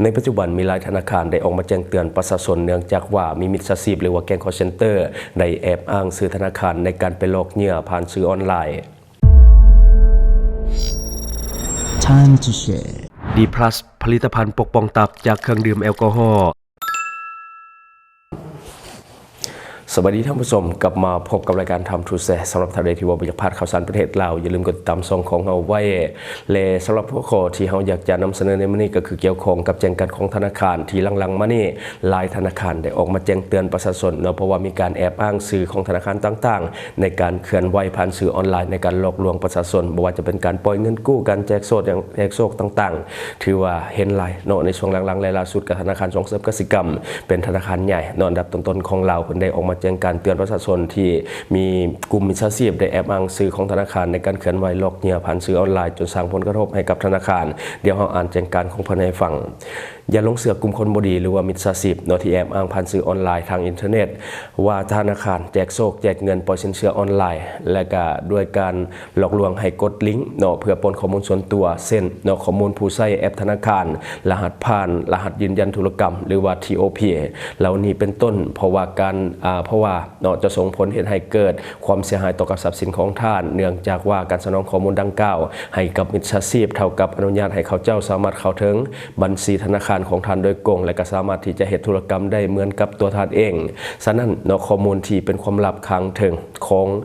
ໃນປັດຈຸບັນມີຫຼາຍທະນາຄານໄດ້ອອກມາແຈ້ງເຕືອນປະຊາຊົນ ເນື່ອງຈາກວ່າມີມິດສາຊີບ ຫຼືວ່າແກ້ງຄໍເຊັນເຕີ ໄດ້ແອບອ້າງຊື່ທະນາຄານໃນການໄປຫຼອກເຫຍື່ອຜ່ານສື່ອອນລາຍ. Time to share. ດີພລັສ ຜະລິດຕະພັນປົກປ້ອງຕັບຈາກເຄື່ອງດື່ມແອລກໍຮໍ. ສະບາຍດີທ່ານຜູ້ຊົມ, ກັບມາພົບກັບລາຍການ Time to Share. ສຳລັບທ່ານໃດທີ່ວ່າບໍ່ຢາກພາດຂ່າວສານປະເທດລາວ, ຢ່າລືມກົດຕິດຕາມຊ່ອງຂອງເຮົາໄວ້ ແລະ ສຳລັບຫົວຂໍ້ທີ່ເຮົາຢາກຈະນຳສະເໜີໃນມື້ນີ້ ກໍຄືກ່ຽວຂ້ອງກັບແຈ້ງການຂອງທະນາຄານ ທີ່ຫຼັງໆມານີ້ຫຼາຍທະນາຄານໄດ້ອອກມາແຈ້ງເຕືອນປະຊາຊົນເນາະ, ເພາະວ່າມີການແອບອ້າງຊື່ຂອງທະນາຄານຕ່າງໆ ໃນການເຄື່ອນໄຫວຜ່ານສື່ອອນລາຍ ໃນການຫຼອກລວງປະຊາຊົນ, ບໍ່ວ່າຈະເປັນການປ່ອຍເງິນກູ້, ການແຈກໂຊກຫຍັງ ແຈກໂຊກຕ່າງໆ ຖືວ່າເຫັນຫຼາຍເນາະ ໃນຊ່ວງຫຼັງໆ ແລະ ລ່າສຸດກໍທະນາຄານສົ່ງເສີມກະສິກຳ ເປັນທະນາຄານໃຫຍ່ເນາະ ອັນດັບຕົ້ນໆຂອງລາວ ເພິ່ນໄດ້ອອກມາແຈ້ງການເຕືອນປະຊາຊົນ ທີ່ມີກຸ່ມມິດສາຊີບໄດ້ແອບອ້າງຊື່ຂອງທະນາຄານໃນການເຄື່ອນໄຫວຫຼອກເຫຍື່ອຜ່ານສື່ອອນລາຍ ຈົນສ້າງຜົນກະທົບໃຫ້ກັບທະນາຄານ. ດຽວເຮົາອ່ານແຈ້ງການຂອງເພິ່ນໃຫ້ຟັງ. ຢ່າຫຼົງເຊື່ອກຸ່ມຄົນບໍ່ດີ ຫຼືວ່າມິດສາຊີບເນາະ ທີ່ແອບອ້າງຜ່ານສື່ອອນລາຍທາງອິນເຕີເນັດ ວ່າທະນາຄານແຈກໂຊກແຈກເງິນ ປ່ອຍສິນເຊື່ອອອນລາຍ ແລະ ກະດ້ວຍການ ຫຼອກລວງໃຫ້ກົດລິງເນາະ ເພື່ອປ້ອນຂໍ້ມູນສ່ວນຕົວ ເຊັ່ນເນາະ ຂໍ້ມູນຜູ້ໃຊ້ແອັບທະນາຄານ, ລະຫັດຜ່ານ, ລະຫັດຢືນຢັນທຸລະກຳ ຫຼືວ່າ ທີໂອພີ ເຫຼົ່ານີ້ເປັນຕົ້ນ. ເພາະວ່າການ ອາ ເພາະວ່າເນາະ ຈະສົ່ງຜົນເຮັດໃຫ້ເກີດຄວາມເສຍຫາຍຕໍ່ກັບຊັບສິນຂອງທ່ານ, ເນື່ອງຈາກວ່າການສະໜອງຂໍ້ມູນດັ່ງກ່າວໃຫ້ກັບມິດສາຊີບ ເທົ່າກັບອະນຸຍາດໃຫ້ເຂົາເຈົ້າສາມາດເຂົ້າເຖິງບັນຊີທະນາຄານຂອງທ່ານໂດຍກົງ ແລະ ກໍສາມາດທີ່ຈະເຮັດທຸລະກຳໄດ້ເໝືອນກັບຕົວທ່ານເອງ. ສະນັ້ນເນາະ ຂໍ້ມູນທີ່ເປັນຄວາມລັບຂ້າງເທິງ ຂອງ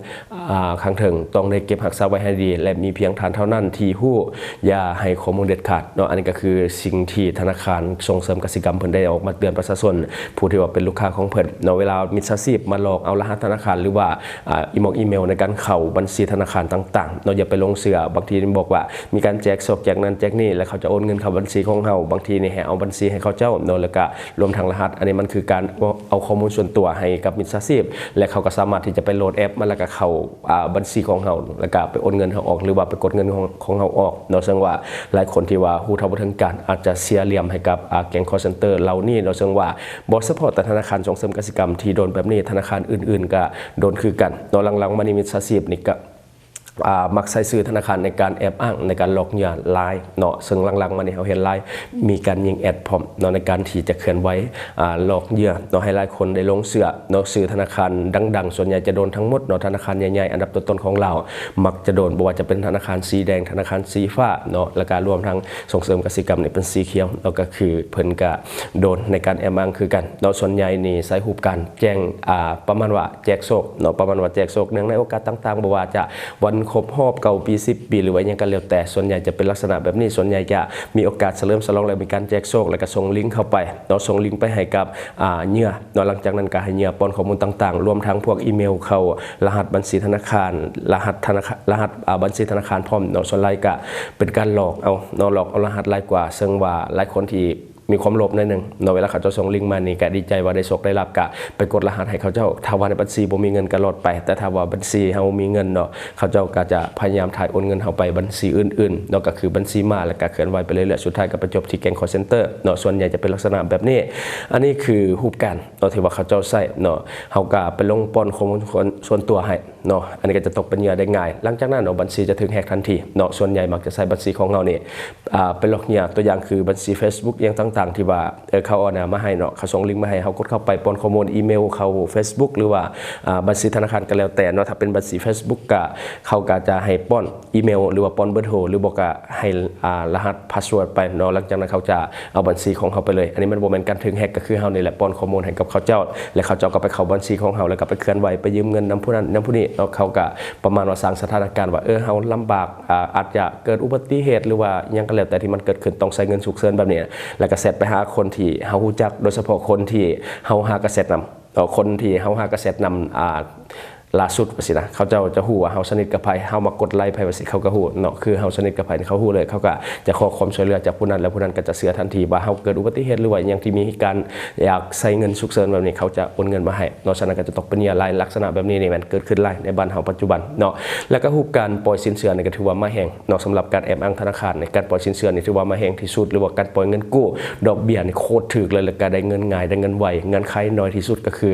ອາ ຂ້າງເທິງ ຕ້ອງໄດ້ເກັບຮັກສາໄວ້ໃຫ້ດີ ແລະ ມີພຽງທ່ານເທົ່ານັ້ນທີ່ຮູ້, ຢ່າໃຫ້ຂໍ້ມູນເດັດຂາດເນາະ. ອັນນີ້ກໍຄືສິ່ງທີ່ທະນາຄານສົ່ງເສີມກະສິກຳເພິ່ນໄດ້ອອກມາເຕືອນປະຊາຊົນ ຜູ້ທີ່ວ່າເປັນລູກຄ້າຂອງເພິ່ນເນາະ. ເວລາມິດສາຊີບມາຫຼອກເອົາລະຫັດທະນາຄານ ຫຼືວ່າ ອາ ອີເມວ ອີເມວໃນການເຂົ້າບັນຊີທະນາຄານຕ່າງໆເນາະ, ຢ່າໄປຫຼົງເຊື່ອ. ບາງທີບອກວ່າມີການແຈກໂຊກແຈກນັ້ນແຈກນີ້ ແລ້ວເຂົາຈະໂອນເງິນເຂົ້າບັນຊີຂອງເຮົາ, ບາງທີນີ້ໃຫ້ເອົາບັນຊີໃຫ້ເຂົາເຈົ້າເນາະ ແລ້ວກະ ລວມທັງລະຫັດ. ອັນນີ້ມັນຄືການເອົາຂໍ້ມູນສ່ວນຕົວໃຫ້ກັບມິດສາຊີບ ແລະ ເຂົາກໍສາມາດທີ່ຈະໄປໂຫຼດແອັບມາ ແລ້ວກໍເຂົ້າ ອາ ບັນຊີຂອງເຮົາ ແລ້ວກໍໄປໂອນເງິນເຮົາອອກ ຫຼືວ່າໄປກົດເງິນຂອງ ຂອງເຮົາອອກເນາະ. ເຊິ່ງວ່າຫຼາຍຄົນທີ່ວ່າຮູ້ເທົ່າບໍ່ເຖິງການ ອາດຈະເສຍຫຼ່ຽມໃຫ້ກັບ ອາ ແກ້ງຄໍເຊັນເຕີເຫຼົ່ານີ້ເນາະ. ເຊິ່ງວ່າບໍ່ສະເພາະແຕ່ທະນາຄານສົ່ງເສີມກະສິກຳທີ່ໂດນແບບນີ້, ທະນາຄານອື່ນໆກໍໂດນຄືກັນເນາະ. ຫຼັງໆມານີ້ມິດສາຊີບນີ້ກໍ ອາ ມັກໃຊ້ຊື່ທະນາຄານໃນການແອບອ້າງ ໃນການຫຼອກເຫຍື່ອຫຼາຍເນາະ, ເຊິ່ງຫຼັງໆມານີ້ເຮົາເຫັນຫຼາຍ ມີການຍິງແອັດພ້ອມເນາະ ໃນການທີ່ຈະເຄື່ອນໄຫວ ອາ ຫຼອກເຫຍື່ອເນາະ ໃຫ້ຫຼາຍຄົນໄດ້ຫຼົງເຊື່ອເນາະ. ຊື່ທະນາຄານດັງໆ ສ່ວນໃຫຍ່ຈະໂດນທັງໝົດເນາະ, ທະນາຄານໃຫຍ່ໆ ອັນດັບຕົ້ນໆຂອງລາວມັກຈະໂດນ, ບໍ່ວ່າຈະເປັນທະນາຄານສີແດງ, ທະນາຄານສີຟ້າເນາະ, ແລ້ວກະລວມທັງສົ່ງເສີມກະສິກຳນີ້ເປັນສີຂຽວເນາະ, ກໍຄືເພິ່ນກະໂດນໃນການແອບອ້າງຄືກັນເນາະ. ສ່ວນໃຫຍ່ນີ້ໃຊ້ຮູບການແຈ້ງ ອາ ປະມານວ່າແຈກໂຊກເນາະ, ປະມານວ່າແຈກໂຊກ ເນື່ອງໃນໂອກາດຕ່າງໆ ບໍ່ວ່າຈະ ວັນຄົບຮອບເກົ້າປີ ສິບປີ ຫຼືວ່າຫຍັງກໍແລ້ວແຕ່, ສ່ວນໃຫຍ່ຈະເປັນລັກສະນະແບບນີ້. ສ່ວນໃຫຍ່ຈະມີໂອກາດສະເຫຼີມສະຫຼອງ ແລະ ມີການແຈກໂຊກ ແລ້ວກໍສົ່ງລິງເຂົ້າໄປເນາະ, ສົ່ງລິງໄປໃຫ້ກັບ ອາ ເຫຍື່ອເນາະ. ຫຼັງຈາກນັ້ນກໍໃຫ້ເຫຍື່ອປ້ອນຂໍ້ມູນຕ່າງໆ ລວມທັງພວກອີເມວເຂົ້າ ລະຫັດບັນຊີທະນາຄານ ລະຫັດທະນາຄານ ລະຫັດ ອາ ບັນຊີທະນາຄານພ້ອມເນາະ. ສ່ວນຫຼາຍກໍເປັນການຫຼອກເອົາເນາະ, ຫຼອກເອົາລະຫັດຫຼາຍກວ່າ, ເຊິ່ງວ່າຫຼາຍຄົນທີ່ ມີຄວາມໂລບໜ້ອຍໜຶ່ງເນາະ, ເວລາເຂົາເຈົ້າສົ່ງລິງມານີ້ກໍດີໃຈວ່າໄດ້ໂຊກໄດ້ລາບ ກໍໄປກົດລະຫັດໃຫ້ເຂົາເຈົ້າ. ຖ້າວ່າໃນບັນຊີບໍ່ມີເງິນກໍລອດໄປ, ແຕ່ຖ້າວ່າບັນຊີເຮົາມີເງິນເນາະ, ເຂົາເຈົ້າກໍຈະພະຍາຍາມຖ່າຍໂອນເງິນເຮົາໄປບັນຊີອື່ນໆເນາະ, ກໍຄືບັນຊີມ້າ ແລ້ວກໍເຄື່ອນໄຫວໄປເລື້ອຍໆ, ສຸດທ້າຍກໍໄປຈົບທີ່ແກ້ງຄໍເຊັນເຕີເນາະ. ສ່ວນໃຫຍ່ຈະເປັນລັກສະນະແບບນີ້. ອັນນີ້ຄືຮູບການເນາະ ທີ່ວ່າເຂົາເຈົ້າໃຊ້ເນາະ, ເຮົາກໍໄປລົງປ້ອນຂໍ້ມູນສ່ວນ ສ່ວນຕົວໃຫ້ ເນາະ, ອັນນີ້ກໍຈະຕົກເປັນເຫຍື່ອໄດ້ງ່າຍ. ຫຼັງຈາກນັ້ນເນາະ ບັນຊີຈະຖືກແຮັກທັນທີເນາະ. ສ່ວນໃຫຍ່ມັກຈະໃຊ້ບັນຊີຂອງເຮົານີ້ ອາ ໄປຫຼອກເຫຍື່ອ, ຕົວຢ່າງຄືບັນຊີເຟສບຸກ ອີ່ຫຍັງຕ່າງໆ ທີ່ວ່າ ເອີ ເຂົາເອົານະມາໃຫ້ເນາະ, ເຂົາສົ່ງລິງມາໃຫ້ເຮົາກົດເຂົ້າໄປ ປ້ອນຂໍ້ມູນອີເມວເຂົ້າເຟສບຸກ ຫຼືວ່າ ອາ ບັນຊີທະນາຄານກໍແລ້ວແຕ່ເນາະ. ຖ້າເປັນບັນຊີເຟສບຸກ ກໍ ເຂົາກໍຈະໃຫ້ປ້ອນອີເມວ ຫຼືວ່າປ້ອນເບີໂທ ຫຼືບໍ່ກໍໃຫ້ ອາ ລະຫັດພາສເວີດໄປເນາະ. ຫຼັງຈາກນັ້ນເຂົາຈະ ເອົາບັນຊີຂອງເຮົາໄປເລີຍ. ອັນນີ້ມັນບໍ່ແມ່ນການຖືກແຮັກ, ກໍຄືເຮົານີ້ແຫຼະປ້ອນຂໍ້ມູນໃຫ້ກັບເຂົາເຈົ້າ ແລະ ເຂົາເຈົ້າກໍໄປເຂົ້າບັນຊີຂອງເຮົາ ແລ້ວກໍໄປເຄື່ອນໄຫວ ໄປຢືມເງິນນຳຜູ້ນັ້ນນຳຜູ້ນີ້ເນາະ. ເຂົາກໍປະມານວ່າສ້າງສະຖານະການວ່າ ເອີ ເຮົາລຳບາກ ອາ ອາດຈະເກີດອຸບັດຕິເຫດ ຫຼືວ່າຫຍັງກໍແລ້ວແຕ່ທີ່ມັນເກີດຂຶ້ນ ຕ້ອງໃຊ້ເງິນສຸກເສີນແບບນີ້ ແລ້ວກໍແຊັດໄປຫາຄົນທີ່ເຮົາຮູ້ຈັກ, ໂດຍສະເພາະຄົນທີ່ເຮົາຫາກະແຊັດນຳ ເນາະ, ຄົນທີ່ເຮົາຫາກະແຊັດນຳ ອາ ລ່າສຸດວ່າຊີ້ນະ, ເຂົາເຈົ້າຈະຮູ້ວ່າເຮົາສະໜິດກັບໃຜ, ເຮົາມາກົດໄລໃຜວ່າຊີ້ ເຂົາກໍຮູ້ເນາະ. ຄືເຮົາສະໜິດກັບໃຜນີ້ ເຂົາຮູ້ເລີຍ, ເຂົາກໍຈະຂໍຄວາມຊ່ວຍເຫຼືອຈາກຜູ້ນັ້ນ ແລະ ຜູ້ນັ້ນກໍຈະເຊື່ອທັນທີວ່າເຮົາເກີດອຸບັດຕິເຫດ ຫຼືວ່າອີ່ຫຍັງທີ່ມີການຢາກໃຊ້ເງິນສຸກເສີນແບບນີ້ ເຂົາຈະໂອນເງິນມາໃຫ້ເນາະ. ສະນັ້ນກໍຈະຕົກເປັນເຫຍື່ອຫຼາຍ. ລັກສະນະແບບນີ້ນີ້ແມ່ນເກີດຂຶ້ນຫຼາຍໃນບ້ານເຮົາປັດຈຸບັນເນາະ. ແລ້ວກໍຮູບການປ່ອຍສິນເຊື່ອນີ້ກໍຖືວ່າມາແຮງເນາະ, ສຳລັບການແອບອ້າງທະນາຄານນີ້ ການປ່ອຍສິນເຊື່ອນີ້ຖືວ່າມາແຮງທີ່ສຸດ, ຫຼືວ່າການປ່ອຍເງິນກູ້ ດອກເບ້ຍນີ້ໂຄດຖືກເລີຍ, ແລ້ວກໍໄດ້ເງິນງ່າຍ ໄດ້ເງິນໄວ. ເງື່ອນໄຂໜ້ອຍທີ່ສຸດກໍຄື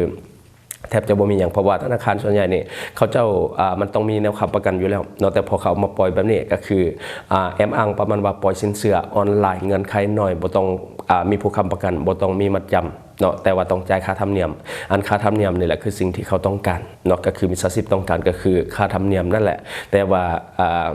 ແທບຈະບໍ່ມີຫຍັງ ເພາະວ່າທະນາຄານສ່ວນໃຫຍ່ນີ້ເຂົາເຈົ້າ ອ່າ ມັນຕ້ອງມີແນວຄ້ຳປະກັນຢູ່ແລ້ວເນາະ. ແຕ່ພໍເຂົາເອົາມາປ່ອຍແບບນີ້ ກໍຄື ອ່າ ແອບອ້າງປະມານວ່າປ່ອຍສິນເຊື່ອອອນລາຍ ເງື່ອນໄຂໜ້ອຍ ບໍ່ຕ້ອງ ອ່າ ມີຜູ້ຄ້ຳປະກັນ ບໍ່ຕ້ອງມີມັດຈຳເນາະ ແຕ່ວ່າຕ້ອງຈ່າຍຄ່າທຳນຽມ. ອັນຄ່າທຳນຽມນີ້ແຫຼະຄືສິ່ງທີ່ເຂົາຕ້ອງການເນາະ ກໍຄືມິດສາຊີບຕ້ອງການ ກໍຄືຄ່າທຳນຽມນັ້ນແຫຼະ. ແຕ່ວ່າ ອ່າ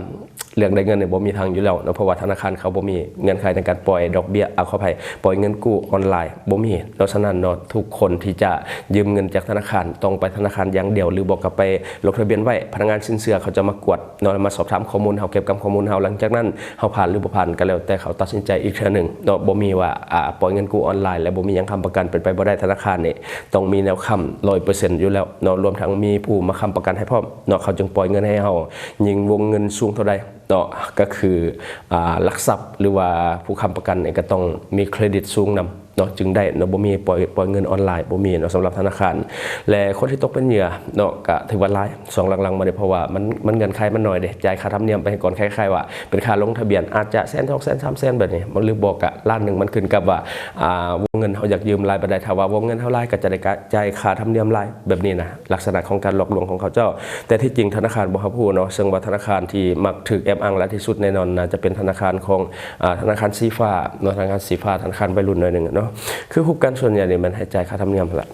ເລື່ອງໄດ້ເງິນນີ້ບໍ່ມີທາງຢູ່ແລ້ວເນາະ ເພາະວ່າທະນາຄານເຂົາບໍ່ມີເງື່ອນໄຂໃນການປ່ອຍດອກເບ້ຍ ອາ ຂໍອະໄພ ປ່ອຍເງິນກູ້ອອນລາຍ ບໍ່ມີເນາະ. ສະນັ້ນເນາະ ທຸກຄົນທີ່ຈະຢືມເງິນຈາກທະນາຄານ ຕ້ອງໄປທະນາຄານຢ່າງດຽວ ຫຼືບໍ່ກໍໄປລົງທະບຽນໄວ້ ພະນັກງານສິນເຊື່ອເຂົາຈະມາກວດເນາະ ມາສອບຖາມຂໍ້ມູນເຮົາ ເກັບກຳຂໍ້ມູນເຮົາ. ຫຼັງຈາກນັ້ນເຮົາຜ່ານ ຫຼືບໍ່ຜ່ານກໍແລ້ວແຕ່ ເຂົາຕັດສິນໃຈອີກເທື່ອໜຶ່ງເນາະ. ບໍ່ມີວ່າ ອາ ປ່ອຍເງິນກູ້ອອນລາຍ ແລະບໍ່ມີຫຍັງຄ້ຳປະກັນ ເປັນໄປບໍ່ໄດ້. ທະນາຄານນີ້ຕ້ອງມີແນວຄ້ຳ ຮ້ອຍເປີເຊັນ ຢູ່ແລ້ວເນາະ ລວມທັງມີຜູ້ມາຄ້ຳປະກັນໃຫ້ພ້ອມເນາະ ເຂົາຈຶ່ງປ່ອຍເງິນໃຫ້ເຮົາ. ຍິ່ງວົງເງິນສູງເທົ່າໃດ ເນາະ ກໍຄື ອ່າ ຫຼັກຊັບ ຫຼືວ່າຜູ້ຄ້ຳປະກັນນີ້ກໍຕ້ອງມີເຄຣດິດສູງນຳເນາະ ຈຶ່ງໄດ້ເນາະ. ບໍ່ມີປ່ອຍ ປ່ອຍເງິນອອນລາຍ ບໍ່ມີເນາະ ສຳລັບທະນາຄານ. ແລະຄົນທີ່ຕົກເປັນເຫຍື່ອເນາະ ກໍຖືວ່າຫຼາຍ ຊ່ວງຫຼັງໆມານີ້ ເພາະວ່າມັນ ມັນເງື່ອນໄຂມັນໜ້ອຍເດ້ ຈ່າຍຄ່າທຳນຽມໄປໃຫ້ກ່ອນ ຄ້າຍໆວ່າເປັນຄ່າລົງທະບຽນ ອາດຈະແສນ ສອງແສນ ສາມແສນ ແບບນີ້ ມັນ ຫຼືບໍ່ກໍລ້ານໜຶ່ງ ມັນຂຶ້ນກັບວ່າ ອ່າ ວົງເງິນເຮົາຢາກຢືມຫຼາຍປານໃດ. ຖ້າວ່າວົງເງິນເຮົາຫຼາຍ ກໍຈະໄດ້ກະ ຈ່າຍຄ່າທຳນຽມຫຼາຍ ແບບນີ້ນະ. ລັກສະນະຂອງການຫຼອກລວງຂອງເຂົາເຈົ້າ ແຕ່ທີ່ຈິງທະນາຄານບໍ່ຮັບຮູ້ເນາະ ເຊິ່ງວ່າທະນາຄານທີ່ມັກຖືກແອບອ້າງຫຼາຍທີ່ສຸດແນ່ນອນ ໜ້າຈະເປັນທະນາຄານຂອງ ອາ ທະນາຄານສີຟ້າເນາະ ທະນາຄານສີຟ້າ ທະນາຄານໄວລຸ້ນໜ້ອຍໜຶ່ງເນາະ. ຄືຮູບການສ່ວນໃຫຍ່ນີ້ແມ່ນໃຫ້ຈ່າຍຄ່າທຳນຽມຫັ້ນລະ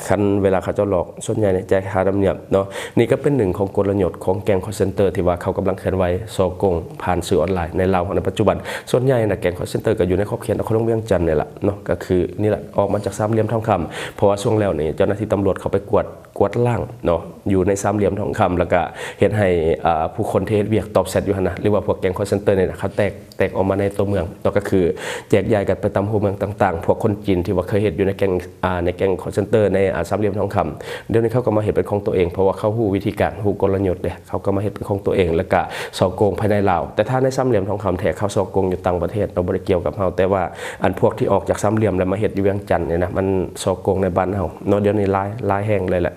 ຄັນເວລາເຂົາເຈົ້າຫຼອກ ສ່ວນໃຫຍ່ນີ້ຈ່າຍຄ່າທຳນຽມເນາະ. ນີ້ກໍເປັນໜຶ່ງຂອງກົນລະຍຸດຂອງແກ້ງຄໍເຊັນເຕີ ທີ່ວ່າເຂົາກຳລັງເຄື່ອນໄຫວສໍ້ໂກງຜ່ານສື່ອອນລາຍໃນລາວເຮົາໃນປັດຈຸບັນ. ສ່ວນໃຫຍ່ນະ ແກ້ງຄໍເຊັນເຕີກໍຢູ່ໃນຂອບເຂດນະຄອນຫຼວງວຽງຈັນນີ້ລະເນາະ ກໍຄືນີ້ລະ ອອກມາຈາກສາມຫຼ່ຽມທອງຄຳ ເພາະວ່າຊ່ວງແລ້ວນີ້ເຈົ້າໜ້າທີ່ຕຳຫຼວດເຂົາໄປກວດ ກວດລ້າງເນາະ ຢູ່ໃນສາມຫຼ່ຽມທອງຄຳ ແລ້ວກະເຮັດໃຫ້ ເອີ ຜູ້ຄົນທີ່ເຮັດວຽກຕອບແຊັດຢູ່ຫັ້ນນະ ຫຼືວ່າພວກແກ້ງຄໍເຊັນເຕີນີ້ນະ ເຂົາແຕກ ແຕກອອກມາໃນຕົວເມືອງເນາະ ກໍຄືແຈກຢາຍກັນໄປຕາມຫົວເມືອງຕ່າງໆ. ພວກຄົນຈີນທີ່ວ່າເຄີຍເຮັດຢູ່ໃນແກ້ງ ອາ ໃນແກ້ງຄໍເຊັນເຕີໃນ ອາ ສາມຫຼ່ຽມທອງຄຳ ດຽວນີ້ເຂົາກໍມາເຮັດເປັນຂອງຕົວເອງ ເພາະວ່າເຂົາຮູ້ວິທີການ ຮູ້ກົນລະຍຸດເດ້ ເຂົາກໍມາເຮັດເປັນຂອງຕົວເອງ ແລ້ວກະສໍ້ໂກງພາຍໃນລາວ. ແຕ່ຖ້າໃນສາມຫຼ່ຽມທອງຄຳແທ້ ເຂົາສໍ້ໂກງຢູ່ຕ່າງປະເທດເນາະ ບໍ່ໄດ້ກ່ຽວກັບເຮົາ. ແຕ່ວ່າອັນພວກທີ່ອອກຈາກສາມຫຼ່ຽມ ແລ້ວມາເຮັດຢູ່ວຽງຈັນນີ້ນະ ມັນສໍ້ໂກງໃນບ້ານເຮົາເນາະ ດຽວນີ້ຫຼາຍ ຫຼາຍແຫ່ງເລີຍແຫຼະ.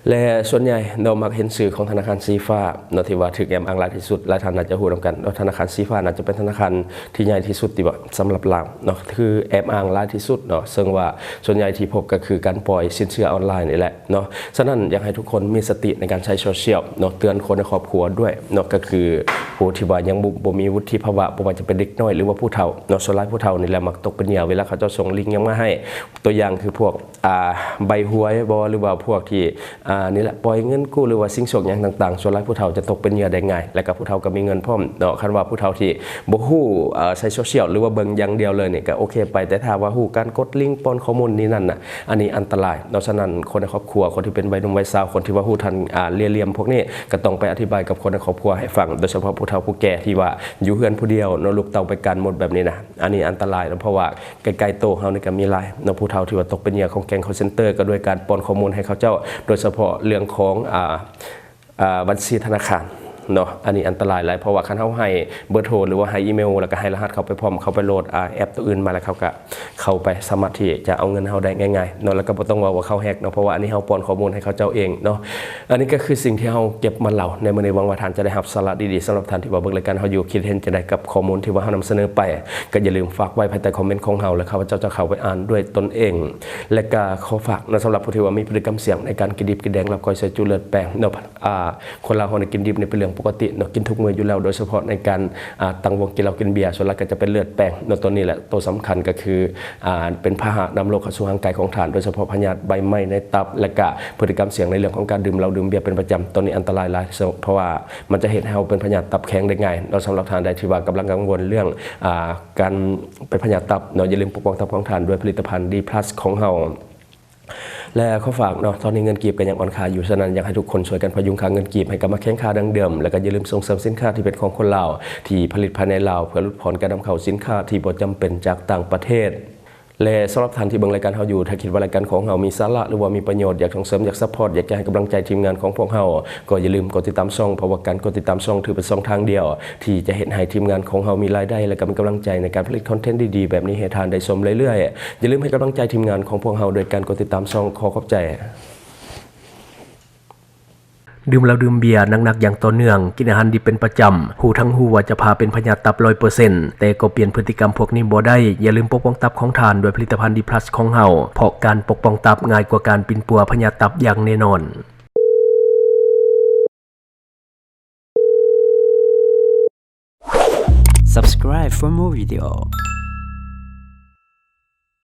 ແລະສ່ວນໃຫຍ່ເນາະ ມັກເຫັນຊື່ຂອງທະນາຄານສີຟ້າເນາະ ທີ່ວ່າຖືກແອບອ້າງຫຼາຍທີ່ສຸດ. ຫຼາຍທ່ານໜ້າຈະຮູ້ນຳກັນເນາະ ທະນາຄານສີຟ້າໜ້າຈະເປັນທະນາຄານທີ່ໃຫຍ່ທີ່ສຸດຕິ ສຳລັບລາວເນາະ ຖືກແອບອ້າງຫຼາຍທີ່ສຸດເນາະ. ເຊິ່ງວ່າສ່ວນໃຫຍ່ທີ່ພົບກໍຄືການປ່ອຍສິນເຊື່ອອອນລາຍນີ້ແຫຼະເນາະ. ສະນັ້ນ ຢາກໃຫ້ທຸກຄົນມີສະຕິໃນການໃຊ້ໂຊຊຽວເນາະ ເຕືອນຄົນໃນຄອບຄົວດ້ວຍເນາະ ກໍຄືຜູ້ທີ່ວ່າຍັງບໍ່ ບໍ່ມີວຸດທິພາວະ ບໍ່ວ່າຈະເປັນເດັກນ້ອຍ ຫຼືວ່າຜູ້ເຖົ້າເນາະ. ສ່ວນຫຼາຍຜູ້ເຖົ້ານີ້ແຫຼະມັກຕົກເປັນເຫຍື່ອ ເວລາເຂົາເຈົ້າສົ່ງລິ້ງຫຍັງມາໃຫ້ ຕົວຢ່າງຄືພວກ ອ່າ ໃບຫວຍບໍ ຫຼືວ່າພວກທີ່ ອ່າ ນີ້ແຫຼະ ປ່ອຍເງິນກູ້ ຫຼືວ່າຊິງໂຊກຫຍັງຕ່າງໆ ສ່ວນຫຼາຍຜູ້ເຖົ້າຈະຕົກເປັນເຫຍື່ອໄດ້ງ່າຍ ແລ້ວກໍຜູ້ເຖົ້າກໍມີເງິນພ້ອມເນາະ. ຄັນວ່າຜູ້ເຖົ້າທີ່ບໍ່ຮູ້ ເອີ ໃຊ້ໂຊຊຽວ ຫຼືວ່າເບິ່ງຢ່າງດຽວເລີຍນີ້ກໍໂອເຄໄປ ແຕ່ຖ້າວ່າຮູ້ການກົດລິ້ງ ປ້ອນຂໍ້ມູນນີ້ນັ້ນນະ ອັນນີ້ອັນຕະລາຍເນາະ. ສະນັ້ນ ຄົນໃນຄອບຄົວ ຄົນທີ່ເປັນໄວໜຸ່ມໄວສາວ ຄົນທີ່ວ່າຮູ້ທັນ ອ່າ ເລ່ຍຫຼ່ຽມພວກນີ້ ກໍຕ້ອງໄປອະທິບາຍກັບຄົນໃນຄອບຄົວໃຫ້ຟັງ ໂດຍສະເພາະຜູ້ເຖົ້າຜູ້ແກ່ທີ່ວ່າຢູ່ເຮືອນຜູ້ດຽວເນາະ ລູກເຕົ້າໄປການໝົດແບບນີ້ນະ ອັນນີ້ອັນຕະລາຍເນາະ. ເພາະວ່າ ໃກ້ໆໂຕເຮົານີ້ກໍມີຫຼາຍເນາະ ຜູ້ເຖົ້າທີ່ວ່າຕົກເປັນເຫຍື່ອຂອງແກ້ງຄໍເຊັນເຕີ ກໍດ້ວຍການປ້ອນຂໍ້ມູນໃຫ້ເຂົາເຈົ້າ ໂດຍສະເພາະເລື່ອງຂອງ ອ່າ ອ່າ ບັນຊີທະນາຄານເນາະ. ອັນນີ້ອັນຕະລາຍຫຼາຍ ເພາະວ່າຄັນເຮົາໃຫ້ເບີໂທ ຫຼືວ່າໃຫ້ອີເມວ ແລ້ວກໍໃຫ້ລະຫັດເຂົາໄປພ້ອມ ເຂົາໄປໂຫຼດ ອ່າ ແອັບໂຕອື່ນມາ ແລ້ວເຂົາກໍເຂົ້າໄປສາມາດທີ່ຈະເອົາເງິນເຮົາໄດ້ງ່າຍໆເນາະ. ແລ້ວກໍບໍ່ຕ້ອງເວົ້າວ່າເຂົາແຮັກເນາະ ເພາະວ່າອັນນີ້ເຮົາປ້ອນຂໍ້ມູນໃຫ້ເຂົາເຈົ້າເອງເນາະ. ອັນນີ້ກໍຄືສິ່ງທີ່ເຮົາເກັບມາເລົ່າໃນມື້ນີ້ ຫວັງວ່າທ່ານຈະໄດ້ຮັບສາລະດີໆ. ສຳລັບທ່ານທີ່ວ່າເບິ່ງລາຍການເຮົາຢູ່ ຄິດເຫັນຈັ່ງໃດກັບຂໍ້ມູນທີ່ວ່າເຮົານຳສະເໜີໄປ ກໍຢ່າລືມຝາກໄວ້ພາຍໃຕ້ຄອມເມັນຂອງເຮົາ ແລະ ຂ້າພະເຈົ້າຈະເຂົ້າໄປອ່ານດ້ວຍຕົນເອງ. ແລະ ກໍຂໍຝາກນະ ສຳລັບຜູ້ທີ່ວ່າມີພຶດຕິກຳສ່ຽງໃນການກິນດິບກິນແດງ ລາບກ້ອຍ ຊອຍຈຸ ເລືອດແປງເນາະ. ອ່າ ຄົນລາວເຮົານີ້ກິນດິບນີ້ເປັນເລື່ອງປົກກະຕິເນາະ ກິນທຸກມື້ຢູ່ແລ້ວ ໂດຍສະເພາະໃນການ ອ່າ ຕັ້ງວົງກິນເຫຼົ້າກິນເບຍ ສ່ວນຫຼາຍກໍຈະເປັນເລືອດແປງເນາະ. ຕົວນີ້ແຫຼະ ຕົວສຳຄັນກໍຄື ອ່າ ເປັນພາຫະນຳໂລກເຂົ້າສູ່ຮ່າງກາຍຂອງທ່ານ ໂດຍສະເພາະພະຍາດໃບໄມ້ໃນຕັບ ແລະກະພຶດຕິກຳສ່ຽງໃນເລື່ອງຂອງການດື່ມເຫຼົ້າດື່ມເບຍເປັນປະຈຳ. ຕົວນີ້ອັນຕະລາຍຫຼາຍ ເຊິ່ງ ເພາະວ່າມັນຈະເຮັດໃຫ້ເຮົາເປັນພະຍາດຕັບແຂງໄດ້ງ່າຍເນາະ. ສຳລັບທ່ານໃດທີ່ວ່າກຳລັງກັງວົນເລື່ອງ ອ່າ ການເປັນພະຍາດຕັບເນາະ ຢ່າລືມປົກປ້ອງຕັບຂອງທ່ານດ້ວຍຜະລິດຕະພັນ ດີພລັສ ຂອງເຮົາ. ແລະ ຂໍຝາກເນາະ ຕອນນີ້ເງິນກີບກໍຍັງອ່ອນຄ່າຢູ່ ສະນັ້ນ ຢາກໃຫ້ທຸກຄົນຊ່ວຍກັນພະຍຸງຄ່າເງິນກີບໃຫ້ກັບມາແຂງຄ່າດັ່ງເດີມ ແລະ ກໍຢ່າລືມສົ່ງເສີມສິນຄ້າທີ່ເປັນຂອງຄົນລາວ ທີ່ຜະລິດພາຍໃນລາວ ເພື່ອຫຼຸດຜ່ອນການນຳເຂົ້າສິນຄ້າທີ່ບໍ່ຈຳເປັນຈາກຕ່າງປະເທດ. ແລະ ສຳລັບທ່ານທີ່ເບິ່ງລາຍການເຮົາຢູ່ ຖ້າຄິດວ່າລາຍການຂອງເຮົາມີສາລະ ຫຼືວ່າມີປະໂຫຍດ ຢາກສົ່ງເສີມ ຢາກຊັບພອດ ຢາກຈະໃຫ້ກຳລັງໃຈທີມງານຂອງພວກເຮົາ ກໍຢ່າລືມກົດຕິດຕາມຊ່ອງ ເພາະວ່າການກົດຕິດຕາມຊ່ອງຖືເປັນຊ່ອງທາງດຽວ ທີ່ຈະເຮັດໃຫ້ທີມງານຂອງເຮົາມີລາຍໄດ້ ແລະ ກໍມີກຳລັງໃຈໃນການຜະລິດຄອນເທັນດີໆແບບນີ້ໃຫ້ທ່ານໄດ້ຊົມເລື້ອຍໆ. ຢ່າລືມໃຫ້ກຳລັງໃຈທີມງານຂອງພວກເຮົາດ້ວຍການກົດຕິດຕາມຊ່ອງ. ຂໍຂອບໃຈ. ດື່ມເຫຼົ້າດື່ມເບຍໜັກໆຢ່າງຕໍ່ເນື່ອງ, ກິນອາຫານດິບເປັນປະຈຳ, ຮູ້ທັງຮູ້ວ່າຈະພາເປັນພະຍາດຕັບຮ້ອຍເປີເຊັນ ແຕ່ກໍປ່ຽນພຶດຕິກຳພວກນີ້ບໍ່ໄດ້. ຢ່າລືມປົກປ້ອງຕັບຂອງທ່ານດ້ວຍຜະລິດຕະພັນ D Plus ຂອງເຮົາ, ເພາະການປົກປ້ອງຕັບງ່າຍກວ່າການປິ່ນປົວພະຍາດຕັບຢ່າງແນ່ນອນ. Subscribe for more video.